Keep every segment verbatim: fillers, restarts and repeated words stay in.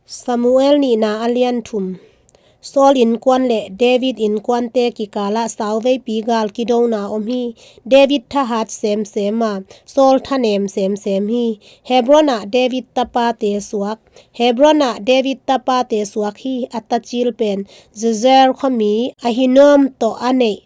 Samuel nihna a lian thum. Saul innkuan le David innkuante kikalah sauveipi gal kidona om hi. David thahat semsem a, Saul thanem semsem hi. Hebron ah David tapate suak. Hebron ah David tapate suak hi. A tacil pen Jezer khuami Ahinoam tawh a neih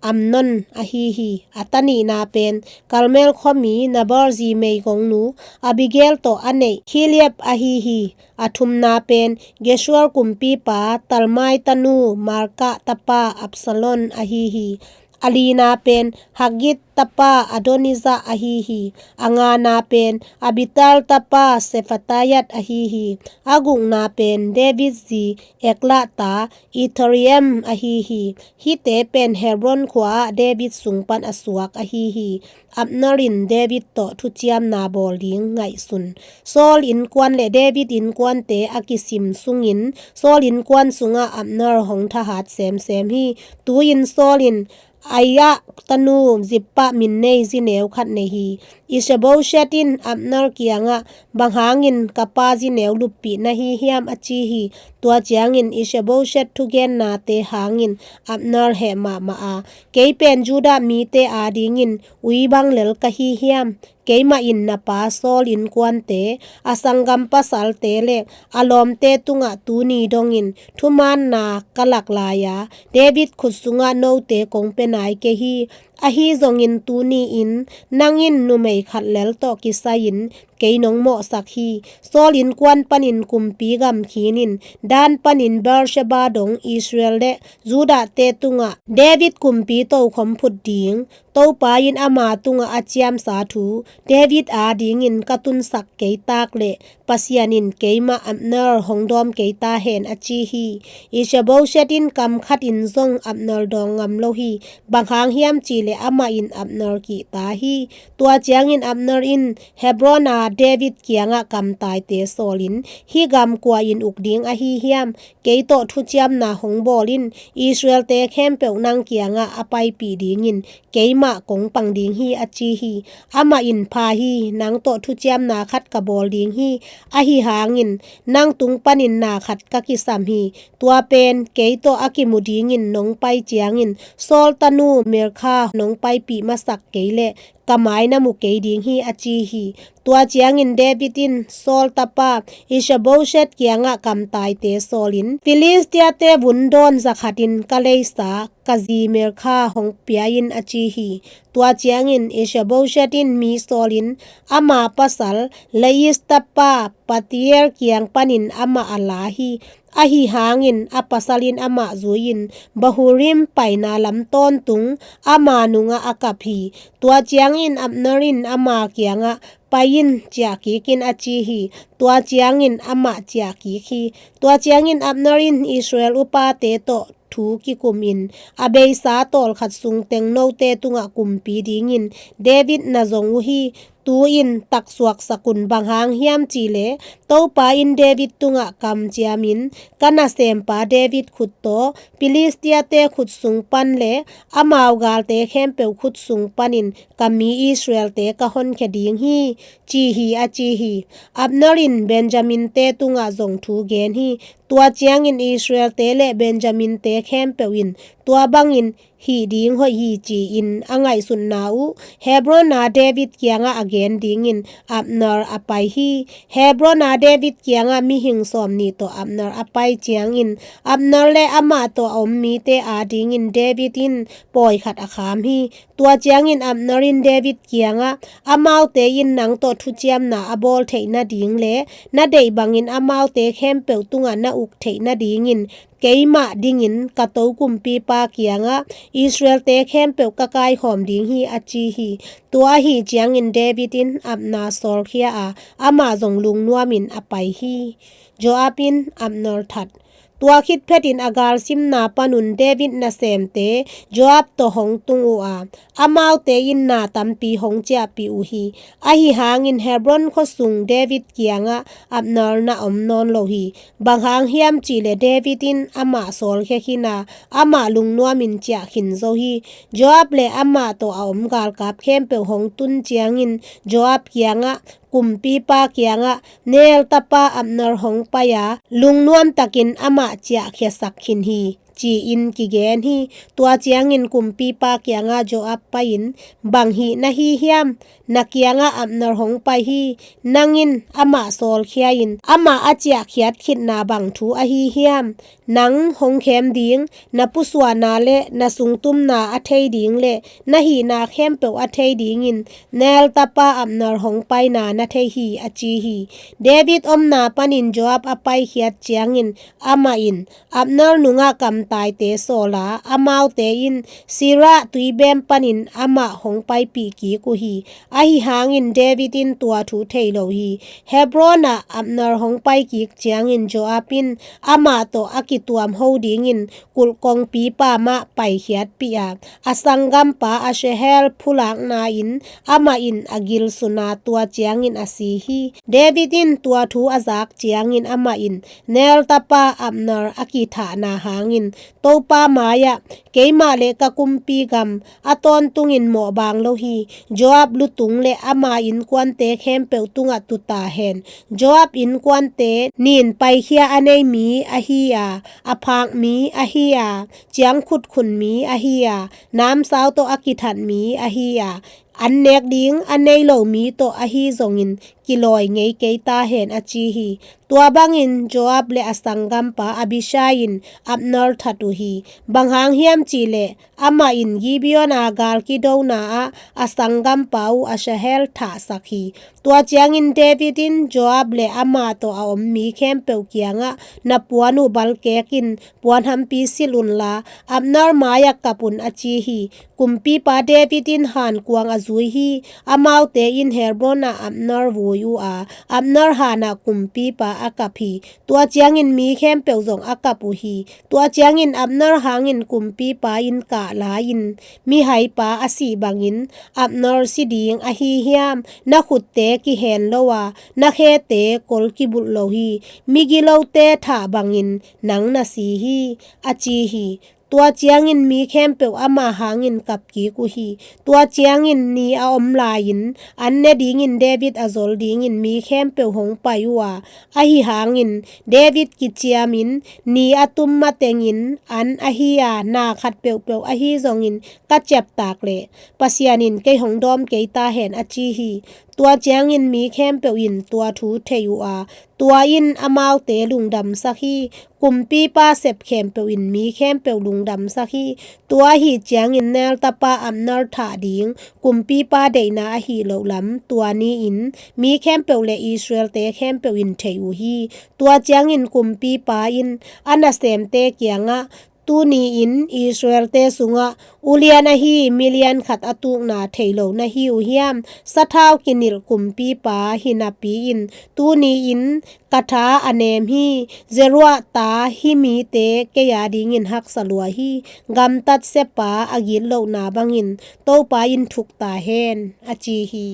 Amnon ahi hi. A tanihna pen Karmel khuami Nabal zi meigongnu Abigail tawh a neih Eliab ahi hi. A thumna pen Geshur kumpipa Talmai tanu Maaka tapa Absalom ahi hi. A lina pen Haggith tapa Adonijah ahi hi. A ngana pen Abital tapa Shephatiah ahi hi. A gukna pen David zi Egla ta Ithream ahi hi. Hihte pen Hebron khua-ah David sung pan a suak ahi hi. Abner in David tawh thuciamna bawl ding ngaihsun. Saul innkuan le David innkuante a kisim sungin Saul innkuan sungah Abner hong thahat semsem hi. Tu-in Saul in Aiah tanu Zipah min nei zineu khat nei hi. Ishbosheth in Abner kiangah, "Bang hangin ka pa zineu luppih na hi hiam?" a ci hi. Tua ciangin Ishbosheth thugennate hangin Abner heh mahmah a, "Kei pen Judah mite adingin ui bang lel ka hi hiam? Keimah in na pa Saul innkuante, a sanggam pasalte le a lawmte tungah tuni dongin thumaanna ka lak lai-a, David khut sungah note kong pia nai kei hi. Ahi zongin tuni-in nang in numei khat lel tawh kisai-in kei nong mawhsak hi. Saul innkuan panin kumpi gam khinin Dan panin Beersheba dong Israel le Judahte tungah David kumpi tokhom phut ding, Topa in ama tungah a ciamsa thu David adingin ka tunsak kei tak le Pasian in keimah Abner hong dawm kei ta hen," a ci hi. Ishbosheth in kam khatin zong Abner dawng ngam lo hi. Bang hang hiam cihleh amah in Abner kihta hi. Tua ciangin Abner in Hebron a David kiangah kamtaite sawlin, "Hih gam kua in uk ding ahi hiam? Kei tawh thuciamna hong bawl in, Israelte khempeuh nang kiangah a paipih dingin keimah kong pang ding hi," a ci hi. Amah in, "Pha hi, nang tawh thuciamna khat ka bawl ding hi. Ahi hangin nang tung panin na khat ka kisam hi. Tua pen kei tawh a kimu dingin nong pai ciangin Saul tanu Mirkha nong paipih masak kei leh ka mai na mu kei ding hi," a ci hi. Tua ciangin David in Saul tapa Ishbosheth kiangah kamtaite sawlin, "Filistiate vun dawn zakhatin ka leisa ka zi Mirkha hong pia in," a ci hi. Tua ciangin Ishbosheth in mi sawlin ama pasal Lais tapa Paltiel kiang panin amah a la hi. Ahi hangin a pasal in amah zui-in Bahurim paina lam tawntung ama nungah a kap hi. Tua ciangin Abner in ama kiangah, "Pai in, ciah kik in," a ci hi. Tua ciangin amah ciah kik hi. Tua ciangin Abner in Israel upate tawh thu kikumin, "A beisa tawlkhat sung teng note tungah kumpi dingin David na zong uh hi. Tu-in taksuaksak un, bang hang hiam cihleh Topa in David tungah kamciamin ka nasempa David khut tawh Filistiate khut sung pan le amau galte khempeuh khut sung panin ka mi Israelte ka honkhia ding hi," ci hi, a ci hi. Abner in Benjaminte tungah zong thu gen hi. Tua ciangin Israelte le Benjaminte khempeuh in tua bangin hih ding hoih hi ci-in a ngaihsutna uh Hebron a David kiangah a gen dingin Abner a pai hi. Hebron a David kiangah mihing sawmnih tawh Abner a pai ciangin Abner le amah tawh a om mite adingin David in pawi khat a kham hi. Tua ciangin Abner in David kiangah, "Amaute in nang tawh thuciamna a bawl theih nading le na deih bangin amaute khempeuh tungah na uk theih nadingin keimah dingin ka tokumpipa kiangah Israelte khempeuh ka kaikhawm ding hi," a ci hi. Tua ahi ciangin David in Abner sawlkhia a, amah zong lungnuamin a pai hi. Joab in Abner that. Tua khit phetin a galsimna panun David nasemte Joab tawh hong tung uh a, amaute in na tampi hong ciahpih uh hi. Ahi hangin Hebron khuasung David kiangah Abner na om nawn lo hi. Bang hang hiam cihleh David in amah sawlkhia khin a, amah lungnuamin ciah khin zo hi. Joab le amah tawh a om galkap khempeuh hong tun ciangin Joab kiangah, kumpipa kiangah, Ner tapa Abner hong pai a, lungnuamtakin amah ciahkhiasak khin hi, ci-in kigen hi. Tua ciangin kumpipa kiangah Joab pai-in, Bang hih na hi hiam? Na kiangah Abner hong pai hi. Nang in amah sawlkhia in, amah a ciahkhiat khitna bang thu ahi hiam? Nang hong khem ding, na pusuahna le na sungtumna a thei ding le na hihna khempeuh a thei dingin Ner tapa Abner hong paina na thei hi, a ci hi. David omna panin Joab a paikhiat ciangin amah in Abner nungah kamtaite sawl a, amaute in Sirah tuibem panin amah hong paipih kik uh hi. Ahi hangin David in tua thu thei lo hi. Hebron ah Abner hong pai kik ciangin Joab in amah tawh a kituam ho dingin kulh kongpipa mah paikhiatpih a, a sanggampa Asahel phulakna in amah in a gilsun a, tua ciangin a si hi. David in tua thu a zak ciangin amah in Ner tapa Abner a kithahna hangin Topa mai-ah, Keimah le ka kumpi gam a tawntungin mawhbang lo hi. Joab lutung le ama innkuante khempeuh tungah tu ta hen. Joab innkuante nin paikhia a nei mi ahi a, a phak mi ahi a, ciangkhut khun mi ahi a, namsau tawh a kithat mi ahi a, an nek ding a nei lo mi tawh ahi zongin kilawi ngei kei ta hen, a ci hi. Tua bangin Joab le a sanggampa Abishai in Abner that uh hi. Bang hang hiam cih leh amah in Gibeon a gal kidona ah a sanggampa uh Asahel thahsak hi. Tua ciangin David in Joab le amah tawh a om mi khempeuh kiangah, Na puan uh balkek in, puan hampi silh unla, Abner mai-ah kap un, a ci hi. Kumpipa David in hankuang a zui hi. Amaute in Hebron ah Abner vui uh a, Abner hanah kumpipa a kap hi. Tua ciangin mi khempeuh zong a kap uh hi. Tua ciangin Abner hangin kumpipa in kah lai-in, Mihaipa a sih bangin Abner si ding ahi hiam? Na khutte kihen lo a, na khete kol kibulh lo hi. Migilote thah bangin nang na si hi, a ci hi. Tua ciangin mi khempeuh ama hangin kap kik uh hi. Tua ciangin ni a om lai-in an ne dingin David a zol dingin mi khempeuh hong pai uh a, ahi hangin David kiciamin ni a tum matengin an ahi a, na khat peuhpeuh ahi zongin ka ciaptak leh Pasian in kei hong dawm kei ta hen, a ci hi. Tua ciangin mi khempeuh in tua thu thei uh a, tua in amaute lungdamsak hi. Kumpipa sep khempeuh in mi khempeuh lungdamsak hi. Tua ahi ciangin Ner tapa Abner thah ding kumpipa deihna ahi loh lam tua ni-in mi khempeuh le Israelte khempeuh in thei uh hi. Tua ciangin kumpipa in a nasemte kiangah, Tuni-in Israelte sungah ulian ahi milian khat a tukna thei lo na hi uh hiam? Sathau kinilh kumpipa hi napi-in tuni-in ka tha a nem hi. Zeruah ta hih mite kei a dingin haksa lua hi. Gamtat sepa a gitlohna bangin Topa in thuk ta hen, a ci hi.